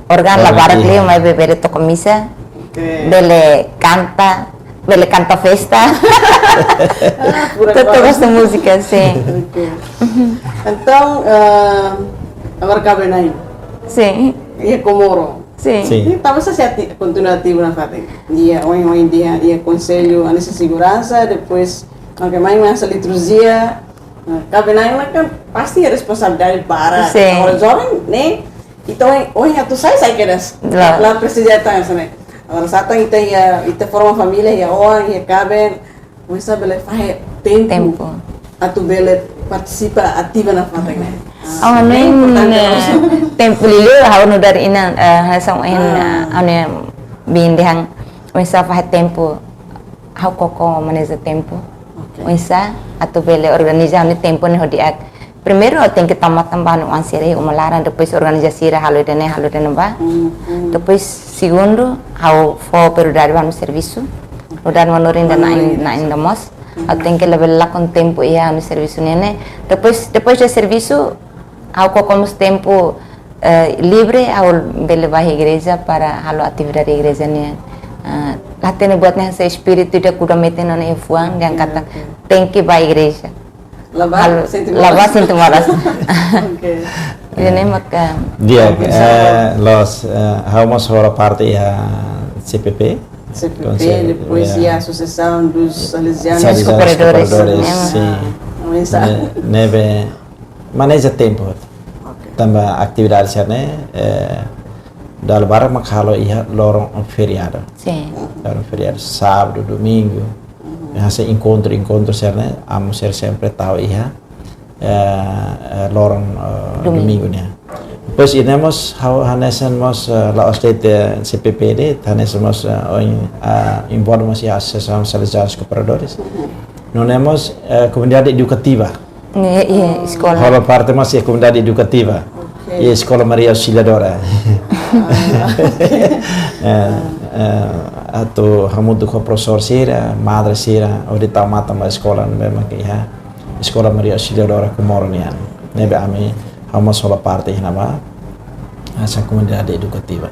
órgaun Órgaun, labarik iya. Liu, maibé bele toka misa. Oke. Bele kanta, bele kanta festa. Ah, pura Tutu kos. Gosta múzika, sin. Oke. Entaun, eh, agora kaben na'in? Sin. Iha Comoro? Sin. Sin. Entaun, sá sei ati-, kontinua ativu nafatin? Iha, ohin, ohin dehan, iha konsellu, hanesan seguransa, depois, oke, mai, mai hanesan liturjia. Nah, kaben na'in kan pasti responsabilidade barak. Sin. Kalau joven, ne'e, entaun, ohin atu sai, sai kedas. Jelas. La presiza tan hanesan ne'e. Agora sá tan ita iha, ita forma família, iha oan, iha kaben, oinsá bele fahe tempu. Tempu. Atu bele partisipa ativa nafatin ne'e. Ah, Oh, ne'e ne'e, importante ne'e, loos. Tempu liuliu, ha'u nu'udar inan, eh, hanesan ohin, Ah. eh, ha'u-nia biin dehan, oinsá fahe tempu, ha'u koko maneja tempu. Oke. Oinsá, atu bele organiza ha'u-nia tempu ne'e ho di'ak. Primeiru, ha'u tenke tau matan ba ha'u-nia oan sira iha uma laran, depois organiza sira halo ida-ne'e, halo ida-ne'ebá. Depois, segundu, ha'u fó prioridade ba ha'u-nia servisu. Nu'udar manorin ida na'in, na'in ida mós. Ha'u tenke labele lakon tempu iha ha'u-nia servisu ne'e. Depois, depois de servisu, ha'u koko mós tempu, eh, livre, ha'u bele bá igreja para halo atividade igreja nian. Ah, la hatene buat ne'e hanesan espíritu ida kuda metin ona iha fuan, dehan katak tenke bá igreja. La bá, halo, sente la bá, moras. Sente moras. Oke. Ida-ne'e maka. Di'ak, eh, loos, eh, ha'u mós hola parte iha C P P. C P P, Konsellu, depois iha Associação dos Salesianos. Salesianos Cooperadores. Cooperadores, sin. Ne'e, ne'ebé maneja tempu. Oke. Tanba atividade sira-ne'e, eh, dala barak mak halo iha loron feriadu. Sin. Loron feriadu, sábadu, domingu. Hanesan enkontru, enkontru sira-ne'e, ami sira sempre tau iha, eh, eh, loron, eh, domingu nian. Depois, ida-ne'e mós, ha'u hanesan mós, eh, la'ós de'it C P P de'it, hanesan mós, eh, oin, eh, envolve mós iha Associação Salesianos Cooperadores. Nune'e mós, eh, komunidade edukativa. Ne'e, iha eskola. Hola parte mós iha komunidade edukativa. Oke. Iha Eskola Maria Auxiliadora. Ah, oke. Eh, eh, atu hamutuk ho profesór sira, madre sira, hodi tau matan ba eskola ne'ebé mak iha Eskola Maria Auxiliadora Comoro nian. Ne'ebé ami, ha'u mós hola parte iha ne'ebá, hanesan komunidade edukativa.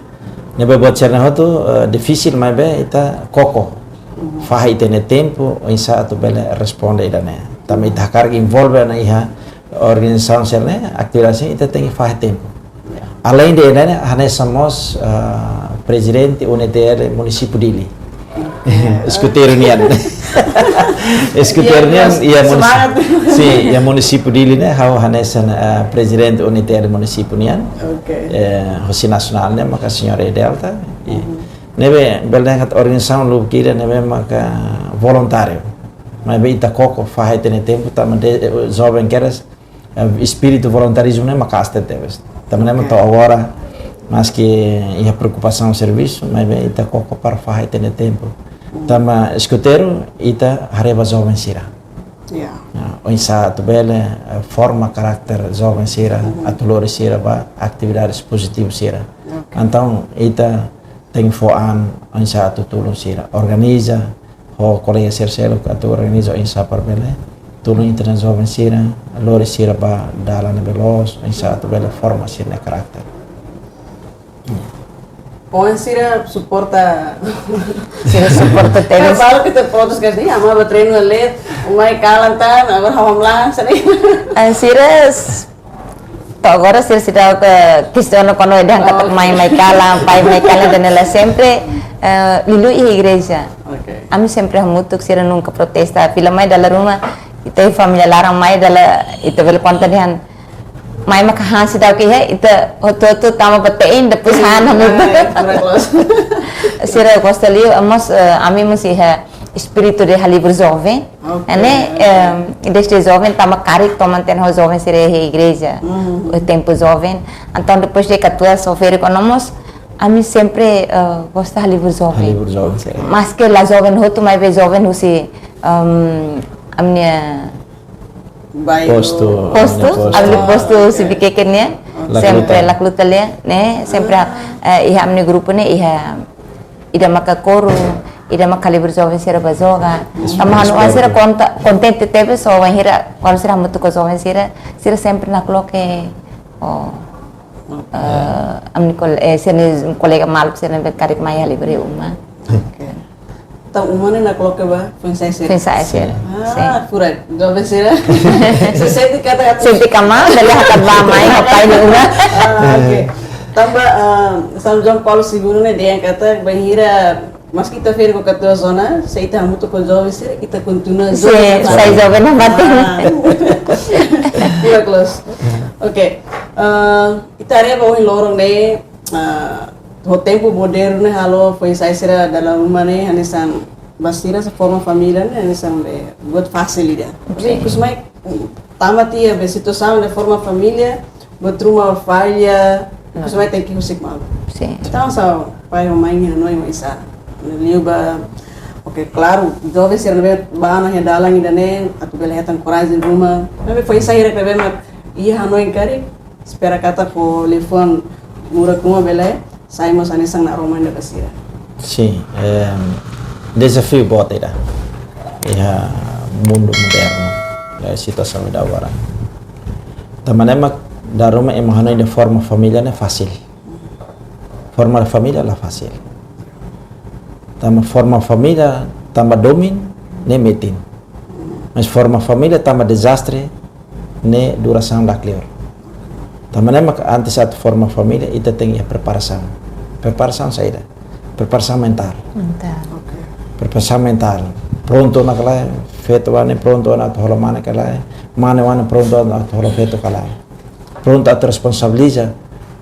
Ne'ebé buat sira-ne'e hotu, eh, difisil maibé ita koko. Fahe ita-nia tempu, oinsá atu bele responde ida-ne'e. Tanba ita hakarak envolve ona iha organizasaun sira-ne'e, atividade sira-ne'e, ita tenke fahe tempu. Além de ida-ne'e, hanesan mós, ah, prezidente U N T L Munisípiu Dili. Eskuteiru nian. Eskuteiru nian, iha munis-, semangat. Sin, iha Munisípiu Dili ne'e, ha'u hanesan, ah, prezidente U N T L Munisípiu nian. Oke. Eh, husi nasionál ne'e, maka señór Edelta. I, ne'ebé, bele dehan katak organizasaun lubuk ida ne'ebé maka voluntáriu. Maibé ita koko fahe ita-nia tempu, tanba de, eh, joven kedas, eh, espíritu voluntarizmu ne'e maka'as tebes. Tanba ne'e mak to'o agora, maski iha preokupasaun servisu, maibé ita koko para fahe ita-nia tempu. Tanba eskuteiru, ita haree ba joven sira. Ya. Ya, oinsá atu bele, eh, forma karakter joven sira, atu lori sira ba atividades pozitivu sira. Oke. Entaun, ita tenke fó an oinsá atu tulun sira. Organiza, ho kolega sira seluk atu organiza oinsá para bele tulun ita-nia joven sira, lori sira ba dalan ne'ebé loos, oinsá atu bele forma sira-nia karakter. Oan sira suporta. Sira suporta tebes. Balu ita fotos kasi, ama ba treinu let, mai kalan tan, agora ha'u hamlaha, sani. Ah, sira s-, to'o agora sira seidauk kestiona kona-ba dehan katak mai, mai kalan, pai mai kalan, dan ela sempre, eh, liuliu iha igreja. Oke. Ami sempre hamutuk, sira nunka protesta. Fila mai dala ruma, ita família laran mai dala, ita bele konta dehan mai maka han seidauk iha, ita hotu-hotu tama ba te'in, depois han hamutuk. Sira gosta liu, mós, eh, ami mós iha espíritu de halibur joven. Oke. Ne'e, em, desde joven tama karik toman ten ho joven sira iha igreja. Tempu joven. Entaun depois de katuas ho ferik ona mós, ami sempre, eh, gosta halibur joven. Halibur joven, sin. Maske la joven hotu, maibé joven husi, em, ami-nia postu, postu, ami-nia postu. Ami-nia postu, oke. Sibikeke nian, sempre Lakluta. Lakluta nian, ne'e, sempre, eh, iha ami-nia grupu ne'e, iha ida maka koru, ida maka halibur joven sira ba joga. Tanba ha'u-nia oan sira konta-, kontente tebes, so wainhira, kuandu sira hamutuk ho joven sira, sira sempre nakloke, oh, eh, ami-nia kol-, eh, sira-nia kolega maluk sira ne'ebé karik mai halibur iha uma. Oke. Entaun, uma ne'e nakloke ba foin-sa'e sira. Foin-sa'e sira. Ah, sin. Furak, joven sira. Sente katak, katak sente kaman, bele hakat ba mai, ho pai nia uma. Ah, oke. Tanba, ah, São João Paulo Segundo ne'e dehan katak, bainhira, maski ita ferik ho katuas ona, se ita hamutuk ho joven sira, ita kontinua joven. Sin, sai joven nafatin. Ah. Furak loos. Oke. Ah, ita haree ba ohin loron ne'e, ah, ho tempu modernu ne'e halo foin-sa'e sira dala ruma ne'e hanesan ba sira sei forma família ne'e hanesan be buat fasil ida. Sin. Tapi ikus mai, mm, tama tiha be situasaun de forma família, buat ruma falla, ikus mai tenke husik malu. Sin. Entaun sá pai ho mai nia hanoin oinsá? Liu ba, oke, klaru, joven sira ne'ebé bá ona iha dalan ida-ne'e, atu bele hetan korajen ruma. Maibé foin-sa'e sira ne'ebé mak iha hanoin karik, espera katak ho liafuan murak ruma bele sai mós hanesan naroman ida ba sira. Sin, em, dezafiu boot ida. Iha mundu modernu, iha situasaun ida agora. Tanba ne'e mak dala ruma ema hanoin dehan forma família ne'e fasil. Forma família la fasil. Tanba forma família tanba domin ne'e metin. Mas forma família tanba dezastre ne'e durasaun la kleur. Tanba ne'e mak antes atu forma família, ita tenke iha preparasaun. Preparasaun saida? Preparasaun mentál. Mentál. Oke. Preparasaun mentál. Prontu ona ka lae, feto ida-ne'e prontu ona atu hola mane ka lae, mane ida-ne'e prontu ona atu hola feto ka lae. Prontu atu responsabiliza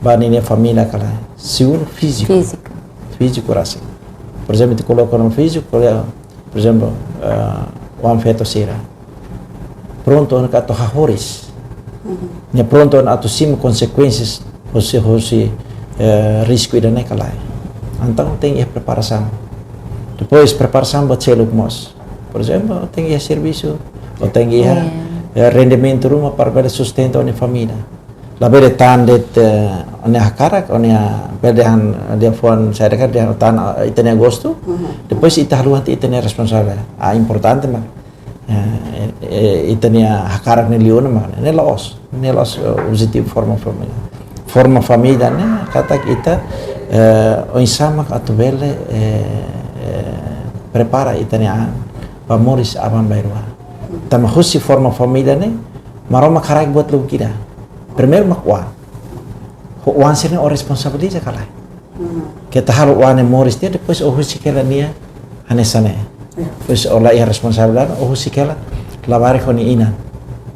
ba ninia família ka lae. Segundu, fíziku. Fíziku. Fíziku rasik. Por ezemplu, ita koloka no fíziku, koloka, por ezemplu, eh, oan feto sira. Prontu ona ka atu hahoris. Mhm. Nia prontu ona atu simu konsekuénsias hosi, hosi, eh, risku ida-ne'e ka lae. Entaun tenke iha preparasaun. Depois preparasaun buat seluk mós. Por ezemplu, tenke iha servisu, ou tenke iha, iya, eh, rendimentu ruma para bele sustenta ó-nia família. Labele tan de'it, eh, ó-nia hakarak, ó-nia bele dehan, dehan fuan saida ka dehan tan, eh, ita-nia gostu. Mhm. Depois ita haluha tiha ita-nia responsabilidade. Ah, importante mak, eh, eh, ita-nia hakarak ne'e liu ona mak, ne'e la'ós, ne'e la'ós, eh, objetivu forma família. Forma família ne'e katak ita, eh, oinsá mak atu bele, eh, eh, prepara ita-nia an ba moris aban-bainrua. Tanba husi forma família ne'e, Maromak haraik buat lubuk ida. Primeiru mak oan. Ho oan sira-ne'e ó responsabiliza ka lae. Hmm. Keta halo oan ne'e moris tiha, depois ó husik hela nia hanesan ne'e. Ya. Depois ó la iha responsabilidade, ó husik hela labarik ho nia inan.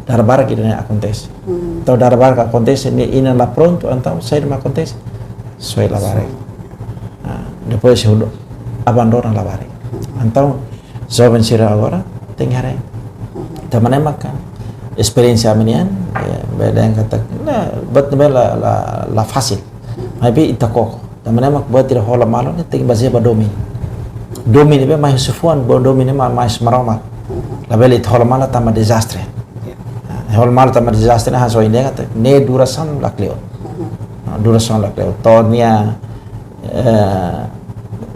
Dala barak ida-ne'e akontese. Hmm. Entaun dala barak akontese, nia inan la prontu, entaun saida mak akontese? Soe labarik. Ah, depois ó abandona labarik. Entaun joven sira agora tenke haree. Tanba ne'e maka esperiénsia ami-nian, eh, bele dehan katak, ne'e, buat ne'ebé la, la, la fasil. Maibé ita koko. Tanba ne'e mak buat ida hola malu ne'e tenke bazeia ba domin. Domin ne'ebé mai husi fuan, bo domin ne'e mai, mai husi Maromak. Labele ita hola malu tanba dezastre. Nah, hola malu tanba dezastre ne'e hanesan ohin dehan katak, ne'e durasaun la kleur. Nah, durasaun la kleur. To'o nia, eh,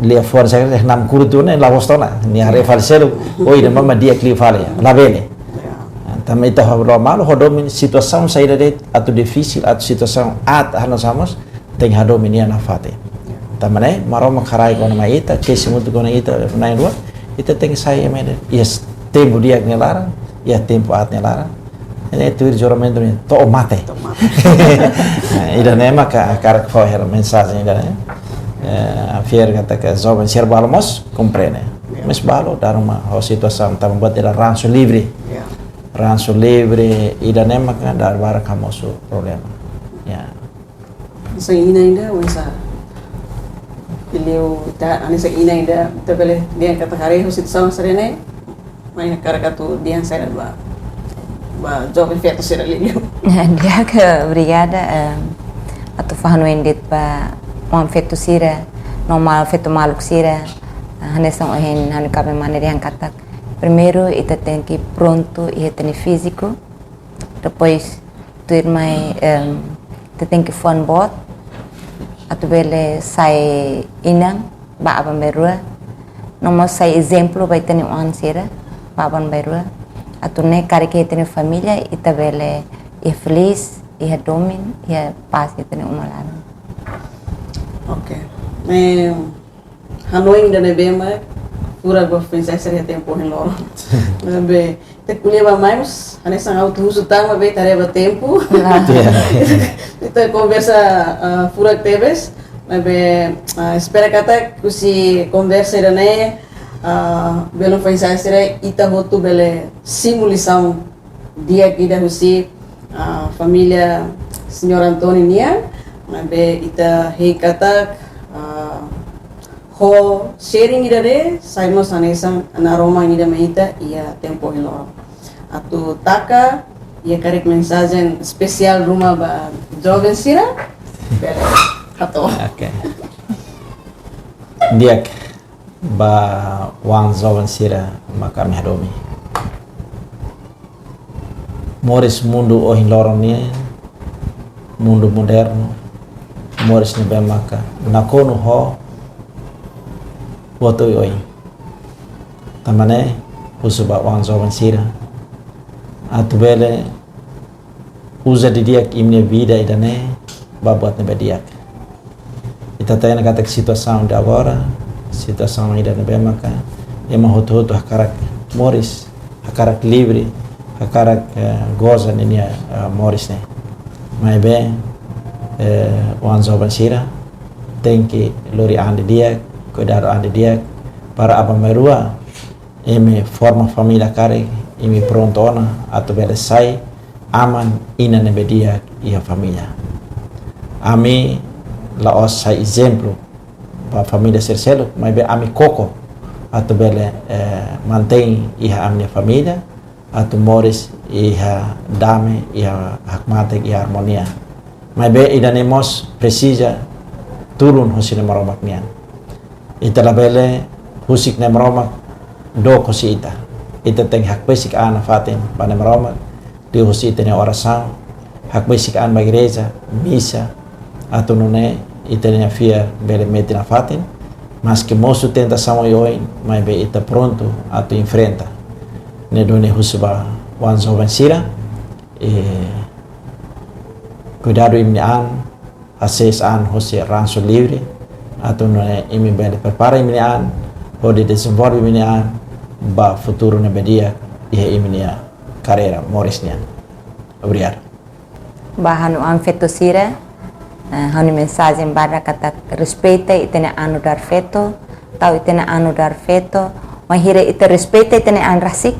liafuan saida, namkuru tiha ona, la'ós to'o ona. Nia haree fali seluk, oh, ida-ne'e mak di'ak liu fali. Labele. Ya. Nah, tanba ita hola malu, ho domin situasaun saida de'it, atu difisil, atu situasaun aat, halo sama, tenke hadomi nia nafatin. Tanba ne'e, Maromak haraik ona mai ita, kesi hamutuk ona ita, na'in-rua, ita tenke sai ema ida, iha tempu di'ak nia laran, iha tempu aat nia laran. Ne'e tuir juramentu ne'e, to'o mate. To'o mate. Nah, ida-ne'e maka hakarak fó hela mensajen ida-ne'e. Eh, fiar katak joven sira balu mós komprende. Ya. Mas balu dala ruma ho situasaun tanba buat ida ransu livre. Ya. Ransu livre ida-ne'e maka dala barak hamosu problema. Ya. Hanesan inan ida, hanesan liuliu ita, hanesan inan ida, ita bele dehan katak haree husi situasaun sira-ne'e, mai hakarak atu dehan saida ba, ba joven feto sira liuliu. Di'ak, obrigada, em, atu fó hanoin de'it ba oan feto sira, no maluk feto maluk sira, hanesan ohin ha'u-nia kaben-mane dehan katak. Primeiru, ita tenke prontu iha ita-nia fíziku, depois, tuirmai, em, ita tenke fuan boot, atu bele sai inan ba aban-bainrua. No mós sai ezemplu ba ita-nia oan sira ba aban-bainrua. Atu nune'e karik iha ita-nia família, ita bele iha felís, iha domin, iha pás iha ita-nia uma laran. Oke. Em, hanoin ida ne'ebé mak furak ba foin-sa'e sira iha tempu ohin loron. Maibé, ita ko'alia ba mai mós, hanesan ha'u atu husu tan, maibé ita haree ba tempu. Ya. Ita konversa, ah, furak tebes, maibé, ah, espera katak husi konversa ida-ne'e, ah, belun foin-sa'e sira ita hotu bele simu lisaun di'ak ida husi, ah, família Señór António nian, maibé ita hein katak, ah, ho sharing ida-ne'e, sai mós hanesan naroman ida mai ita iha tempu ohin loron. Atu taka, iha karik mensajen espesiál ruma ba joven sira, bele hato'o. Oke. Di'ak, ba oan joven sira mak ami hadomi. Moris mundu ohin loron nian, mundu modernu, moris ne'ebé maka nakonu ho buat oioin. Tanba ne'e, husu ba oan joven sira atu bele uza didi'ak imi-nia vida ida-ne'e ba buat ne'ebé di'ak. Ita hatene katak situasaun de agora, situasaun ida ne'ebé maka ema hotu-hotu hakarak moris, hakarak livre, hakarak, eh, goza ninia, eh, moris ne'e. Maibé, eh, oan joven sira tenke lori an didi'ak, kuidadu an didi'ak, para aban-bainrua imi forma família karik, imi prontu ona atu bele sai aman, inan ne'ebé di'ak iha família. Ami la'ós sai ezemplu ba família sira seluk, maibé ami koko atu bele, eh, mantein iha ami-nia família, atu moris iha dame, iha hakmatek, iha armonia. Maibé ida-ne'e mós presiza tulun husi Nai Maromak nian. Ita labele husik Nai Maromak dook husi ita. Ita tenke hakbesik an nafatin ba Nai Maromak, liuhusi ita-nia orasaun, hakbesik an ba igreja, misa, atu nune'e ita-nia fiar bele metin nafatin, maski mosu tentasaun oioin, maibé ita prontu atu enfrenta. Ne'e duni husu ba oan joven sira, eh, kuidadu imi-nia an, hasees an hosi ransu livre, atu nune'e imi bele prepara imi-nia an hodi dezenvolve imi-nia an ba futuru ne'ebé di'ak iha imi-nia karreira moris nian. Obrigadu. Ba ha'u-nia oan feto sira, eh, ha'u-nia mensajen badak katak respeita ita-nia an nu'udar feto, tau ita-nia an nu'udar feto. Wainhira ita respeita ita-nia an rasik,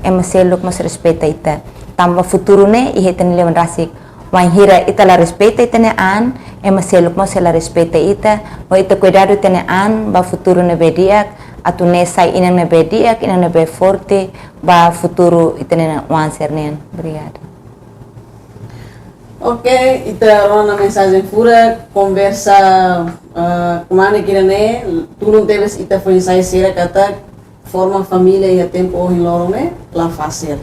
ema seluk mós respeita ita. Tanba futuru ne'e iha ita-nia lian rasik. Wainhira ita la respeita ita-nia an, ema seluk mós sei la respeita ita. Ho ita kuidadu ita-nia an ba futuru ne'ebé di'ak, atu nune'e sai inan ne'ebé di'ak, inan ne'ebé forte ba futuru ita-nia oan sira-nian. Obrigada. Oke, ita rona ona mensajen furak, konversa, eh, kmanek ida-ne'e, tulun tebes ita foin-sa'e sira katak forma família iha tempu ohin loron ne'e la fasil.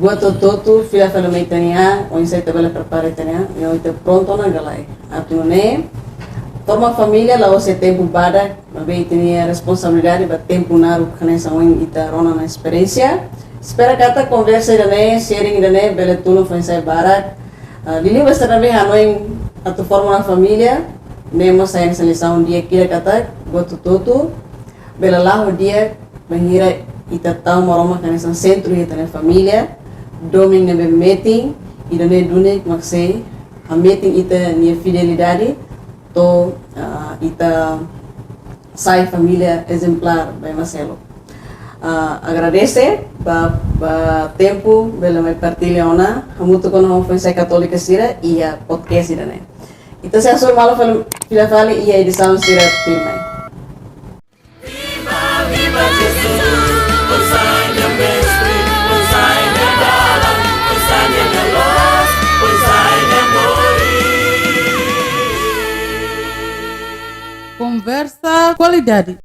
Buat hotu-hotu fila fali mai ita-nia an, oinsá ita bele prepara ita-nia an, no ita prontu ona ka lae. Atu nune'e, forma família la'ós iha tempu badak, maibé ita-nia responsabilidade ba tempu naruk hanesan ohin ita rona ona esperiénsia. Espera katak konversa ida-ne'e, sharing ida-ne'e, bele tulun foin-sa'e barak. Ah, liuliu ba sira ne'ebé hanoin atu forma ona família, ne'e mós sai hanesan lisaun di'ak ida katak, buat hotu-hotu bele la'o di'ak, bainhira ita tau Maromak hanesan sentru iha ita-nia família, domin ne'ebé metin, ida-ne'e duni mak sei hametin ita-nia fidelidade, to'o, ah, ita sai família ezemplár ba ema seluk. Ah, agradese ba, ba tempu bele mai partilla ona, hamutuk ona ho foin-sa'e katólika sira iha podcast ida-ne'e. Ita sei hasoru malu fali, fila fali iha edisaun sira tuirmai. Viva, viva Jesus, foin-sa'e nia mestre, foin-sa'e nia dalan, foin-sa'e nia loloos, foin-sa'e nia moris. Konversa kualidade.